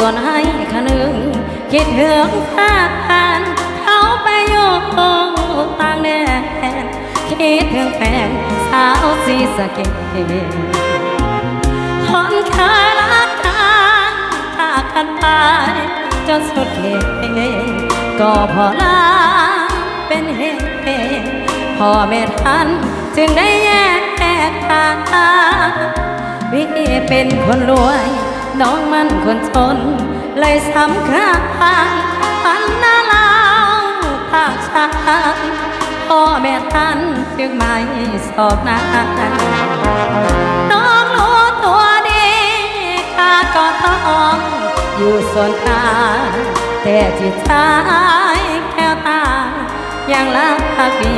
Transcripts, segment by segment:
ຊວນໃຫ້ຄະນຶງ ຄິດເຖິງແຟນ ເຂົາໄປຢູ່ຕ່າງແດນ ຄິດເຖິງແຟນສາວສີສະເກດ ຄົນເຄີຍຮັກກັນ ຈາກກັນໄປຈົນສຸດເຂດ ກໍເພາະລາເປັນເຫດ ພໍ່ແມ່ທ່ານຈຶ່ງໄດ້ແຍກທາງ ພີ່ເປັນຄົນລວຍ ນ້ອງມັນຄົນຈົນ ເລີຍສຳຄັນ ອັນນາລາວພາກຊາຍ ພໍ່ແມ່ທ່ານຈຶ່ງໄມ່ຊອກນາ ນ້ອງຮູ້ຕົວດີ ຂ້າກໍຕ້ອງຢູ່ສ່ວນກາງ ແຕ່ຈິດໃຈແກ້ວຕາ ຍັງຮັກດີ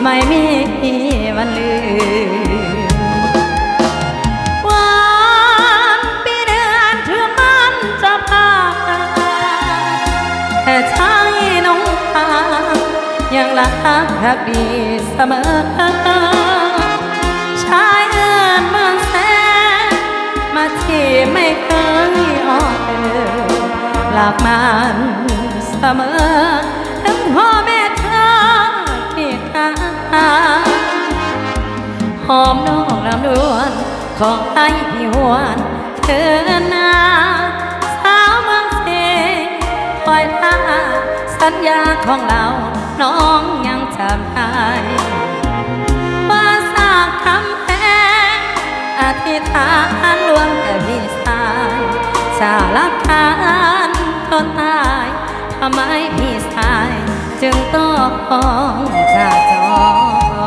ໄມ່ມີວັນລືມ ວັນປີເດືອນຖືມັນຈະຜ່ານ ແຕ່ໃຈນ້ອງອາຍ ຍັງຮັກດີສະເໝີ ຊາຍເອື້ອນເມືອງແສນ ມາທີ່ໄມ່ເຄີຍອ່ອນເອີ ລັກມັນສະເໝີ ເຖິງພໍ່ແມ່ເທີທີ່ກາ ຫອມນອງລຳດວນ ຂໍໃຫ້ພີ່ຫວນເທີນນາ ສາວເມືອງເຊ ຄອຍຖ້າສັນຍາຂອງເຮົາ ນ້ອງຍັງຈຳໄດ້ ປາສາດກຳແພງ ອະທິຖານລວມແຕ່ພີ່ຊາຍ ສາລັກຖານທົນຕາຍ ທຳໄມພີ່ຊາຍຈຶ່ງຕ້ອງຈາກຈອກ?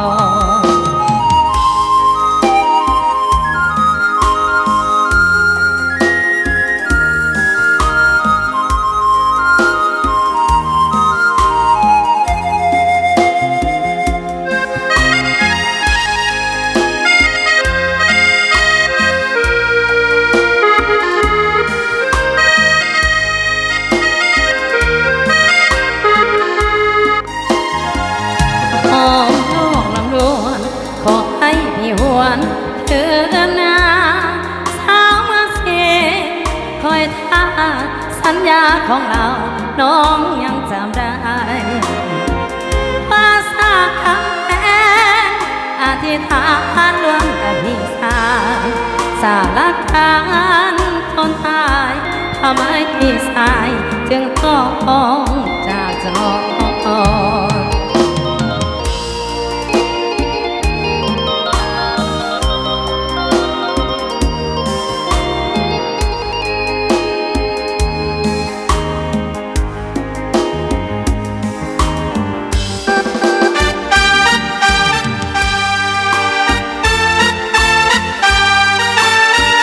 ຫອມນອງລຳດວນ ຂໍໃຫ້ພີ່ຫວນເທີນນາ ສາວເມືອງເຊ ຄອຍຖ້າສັນຍາຂອງເຮົາ ນ້ອງຍັງຈຳໄດ້ ປາສາດກຳແພງ ອະທິຖານລວມແຕ່ພີ່ຊາຍ ສາລັກຖານຄົນຕາຍ ທຳໄມພີ່ຊາຍຈຶ່ງຕ້ອງຈາກຈອກ?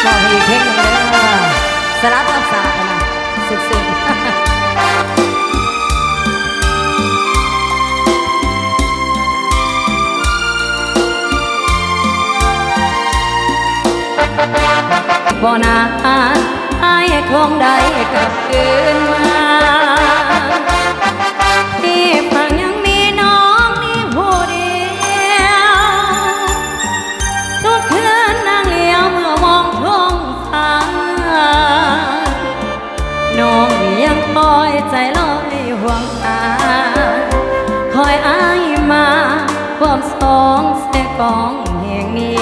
ມອບໃຫ້ອີກເພງໜຶ່ງເດີ ສະຫຼັບກັບສາກະນະ ຊຶກຊຶ້ງ. ບໍ່ນານອ້າຍຄົງໄດ້ກັບຄືນມາ ທີ່ຝັ່ງຍັງມີນ້ອງນີ້ຜູ້ດຽວ ທຸກຄືນນາງຫຼຽວເມື່ອມອງທ້ອງຟ້າ ນ້ອງນີ້ຍັງຄອຍໃຈລອຍຫ່ວງຕາ ຄອຍອ້າຍມາຮ່ວມສອງແສກອງແຫ່ງນີ້.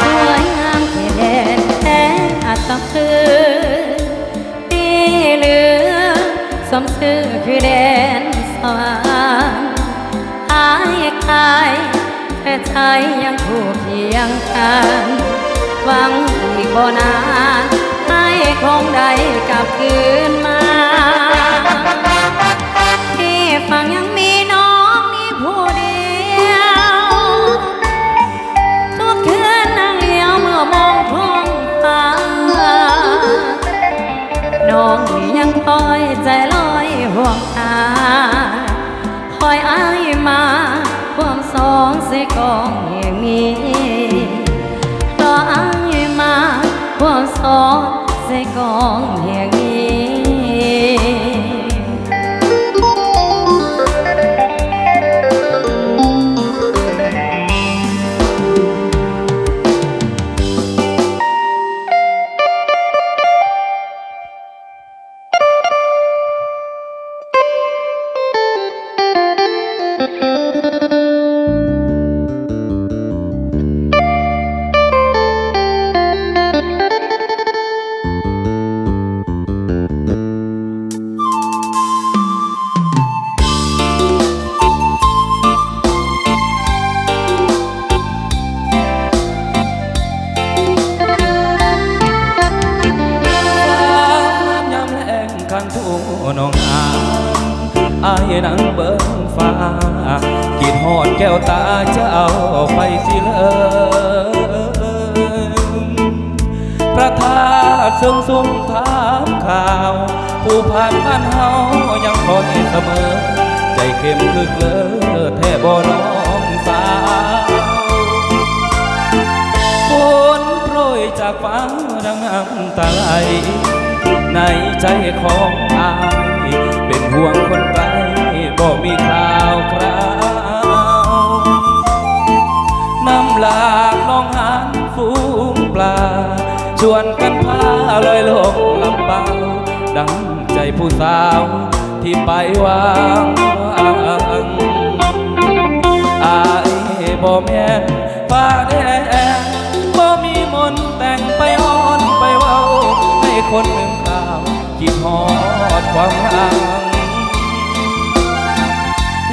ສວຍງາມຄືແດນແດນອັດຕະປື ດີເຫຼືອສົມຊື່ຄືແດນສະຫວ່າງ ອ້າຍຄາຍ ແຕ່ໃຈຍັງຜູ້ຄຽງຂ້າງ ຫວັງອີກບໍ່ນານ ອ້າຍຄົງໄດ້ກັບຄືນມາ ທີ່ຝັ່ງຍັງມີນ້ອງນີ້ຜູ້ດຽວ ທຸກຄືນນາງຫຼຽວເມື່ອມອງທ້ອງຟ້າ ນ້ອງນີ້ຍັງຄອຍໃຈລອຍຫ່ວງຕາ ຄອຍອ້າຍ ອອກໃສ່ກອງແຫ່ງນີ້. ຍາມແລງກາງທົ່ວໜອງຫາງ ອາຍນັ່ງເບິ່ງຟ້າ ຄິດຮອດແກ້ວຕາຈະເອົາໄປຊິເລີມ. ພະທາດເຊີງຊຸມຖາມຂ່າວ ຜູ້ຜ່ານບ້ານເຮົາຍັງຄອຍສະເໝີ ໃຈເຂັ້ມຄຶກເລີແທ້ບໍ່ນ້ອງສາວ. ຝົນໂປຣຍຈາກຟ້າ ດັ່ງນ້ຳຕາໄຫຼໃນໃຈຂອງອ້າຍ ເປັນຫ່ວງຄົນໄກບໍ່ມີຂ່າວຄາວ. ນ້ຳຫຼາກໜອງຫານຝູງປາ ຊວນກັນພາລອຍລົງລຳເປົາ ດັ່ງໃຈຜູ້ສາວທີ່ໄປຫວັງ. ອ້າຍບໍ່ແມ່ນ ຟ້າແດງ ບໍ່ມີມົນແຕ່ງໄປອ້ອນໄປເວົ້າ ໃຫ້ຄົນລືມຂ່າວ ຄິດຮອດຄວາມຫລັງ.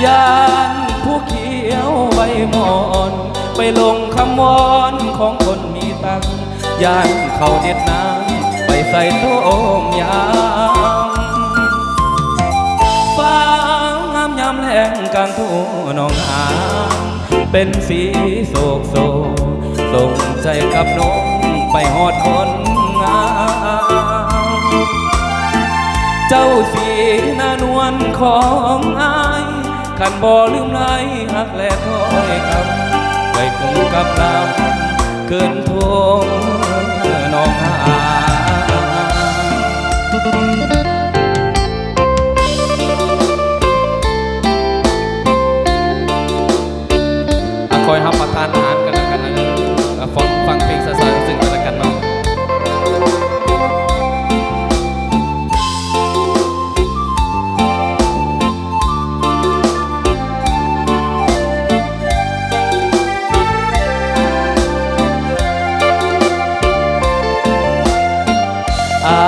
ຢ້ານຜູ້ຂຽວໃບໝອນ ໄປຫຼົງຄຳວອນຂອງຄົນມີຕັງ ຢ້ານເຂົາເດັດນ້ຳໄປໃສ່ຕົ້ມຍຳ. ຟ້າງາມຍາມແລງກາງທົ່ວໜອງຫາງ ເປັນສີໂສກໂສ ສົ່ງໃຈກັບນົກໄປຮອດຄົນງາມ. ເຈົ້າສີໜ້ານວນຂອງອ້າຍ ຄັນບໍ່ລືມໄລຮັກແລຖ້ອຍຄຳ ໄວ້ຄົງກັບນ້ຳເກີນທົ່ງໜອງຫາງ. ອ່ະ ຄອຍຮັບປະທານອາຫານກັນແລ້ວກັນນະເດີ ອ່ະ ຟັງ ຟັງເພງຊ້າໆ ເຊິ່ງກັນແລ້ວກັນເນາະ. ອ້າ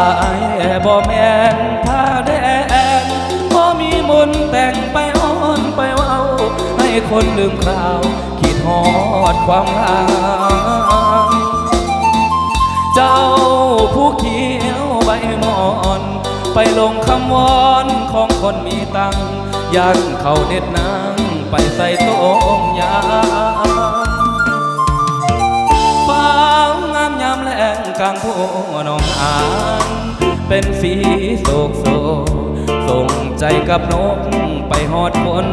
ຍບໍ່ແມ່ນຜ້າແດງ ບໍ່ມີມົນແຕ່ງໄປອ້ອນໄປເວົ້າ ໃຫ້ຄົນລືມຄາວ ຄິດຮອດຄວາມຫຼັງ. ເຈົ້າຜູ້ຂຽວໃບໝອນ ໄປຫຼົງຄຳວອນຂອງຄົນມີຕັງ ຢ້ານເຂົາເດັດນາງໄປໃສ່ຕົ້ມຍຳ. ຟ້າງາມຍາມແລງກາງທົ່ວໜອງຫາງ ເປັນສີໂສກໂສ ສົ່ງໃຈກັບນົກໄປຮອດຄົນ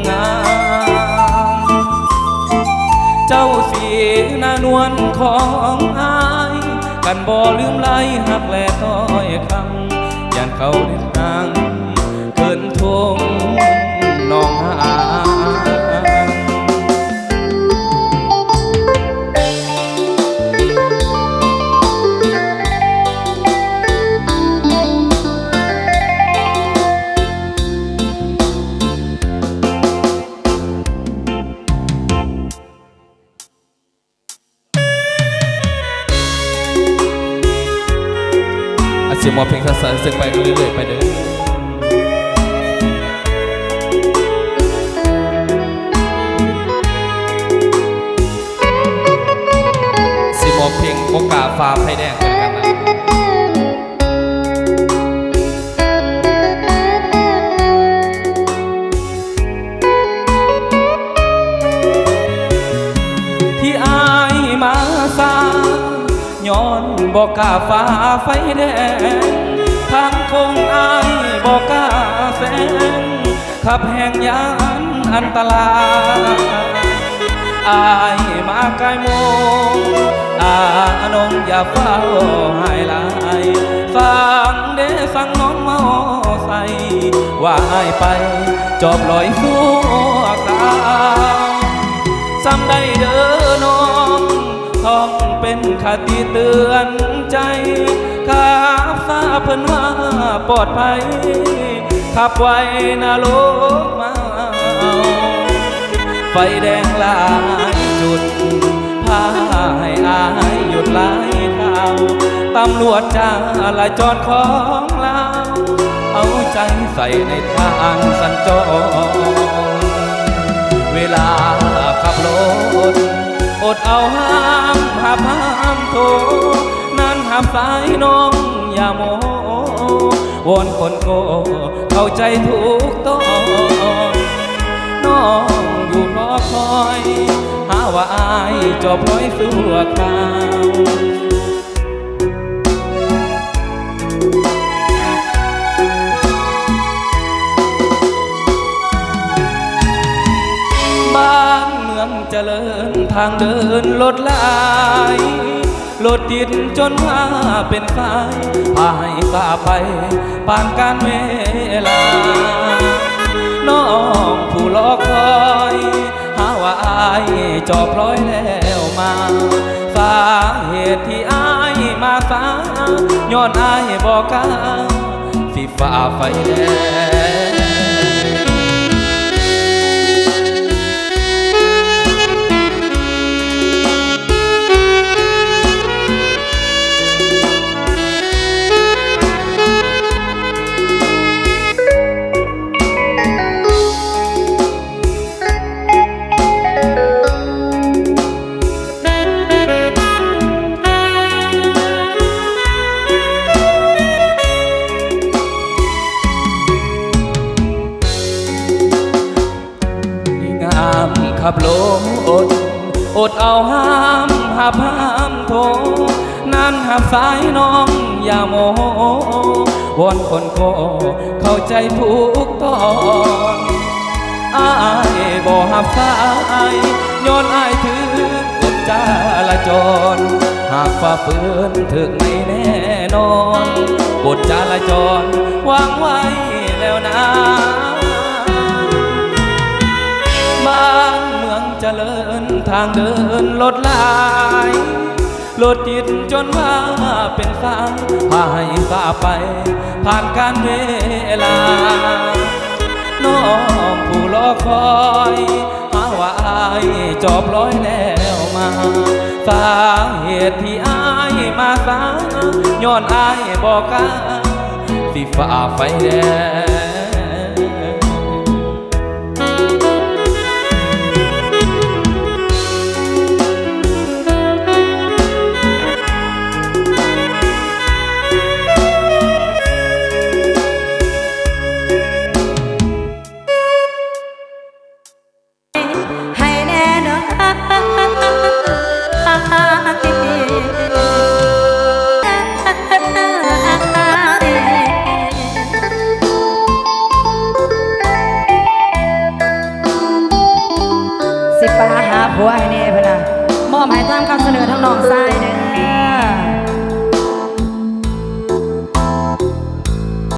ງາມ. ເຈົ້າສີໜ້ານວນຂອງອ້າຍ ຄັນບໍ່ລືມໄລຮັກແລຖ້ອຍຄຳ ຢ້ານເຂົາເດັດນາງ ເກີນທົ່ງໜອງຫາງ. ອາ ຊິມອບເພງຊ້າໆ ເຊິ່ງໄປເລື້ອຍໆ ໄປເດີ. ຊິມອບເພງບໍ່ກ້າຝ່າໄຟແດງ ກັນແລ້ວກັນນະ. ທີ່ອ້າຍມາຊ້າ ຍ້ອນບໍ່ກ້າຝ່າໄຟແດງ ທາງໂຄ້ງອ້າຍບໍ່ກ້າແຊງ ຂັບແຮ່ງຢ້ານອັນຕະລາຍ. ອ້າຍມາກາຍໂມງ ອາ ນ້ອງ ຢ່າຟ້າວໃຫ້ຫຼາຍ ຟັງເດ້ຟັງນ້ອງເວົ້າໃສ່ ວ່າອ້າຍໄປຈອບລອຍຊົ່ວຄາວ ສ່ຳໃດເດີນ້ອງ ຕ້ອງເປັນຄະຕິເຕືອນໃຈ ຂ້າຟ້າເພິ່ນວ່າປອດໄພ ຂັບໄວນະລົກມາເອົາ ໄຟແດງຫຼາຍຈຸດ ພາໃຫ້ອ້າຍຢຸດຫຼາຍຄາວ ຕຳຫຼວດຈະລາຈອນຂອງລາວ ເອົາໃຈໃສ່ໃນທາງສັນຈອນ ເວລາຂັບລົດ ອົດເອົາຫ້າມຮັບຫ້າມໂທ ນັ້ນຮັບສາຍນ້ອງຢ່າໂມ ວອນຄົນໂກເຂົ້າໃຈທຸກຕອນ ນ້ອງຢູ່ລໍຄອຍ ຫາວ່າອ້າຍຈອບລອຍຊົ່ວຄາວ ບ້ານເມືອງຈະເລີນ ທາງເດີນລົດຫຼາຍ ລົດຕິດຈົນວ່າເປັນສາຍ ພາໃຫ້ສາໄປ ປານການເວລາ ນ້ອງຜູ້ລໍຄອຍ ຫາວ່າອ້າຍຈອບລອຍແລ້ວມາ ສາເຫດທີ່ອ້າຍມາສາ ຍ້ອນອ້າຍບໍ່ກ້າ ຊິຝ່າໄຟແດງ ງາມຂັບລົດ ອົດເອົາຫ້າມຮັບຫ້າມໂທ ນັ້ນຮັບສາຍນ້ອງຢ່າໂມ ວອນຄົນກໍເຂົ້າໃຈທຸກຕອນ ອ້າຍບໍ່ຮັບສາຍ ຍ້ອນອ້າຍຖືກກົດຈະລາຈອນ ຫາກຝ່າຝືນຖືກໃນແນ່ນອນ ກົດຈະລາຈອນວາງໄວ້ແລ້ວນາ ບ້ານເມືອງຈະເລີນ ທາງເດີນລົດຫຼາຍ ລົດຕິດຈົນວ່າເປັນສາຍ ພາໃຫ້ສາໄປຜ່ານການເວລາ ນ້ອງຜູ້ລໍຄອຍ ຫາວ່າອ້າຍຈອບລອຍແລ້ວມາ ສາເຫດທີ່ອ້າຍມາສາ ຍ້ອນອ້າຍບໍ່ກ້າ ຊິຝ່າໄຟແດງ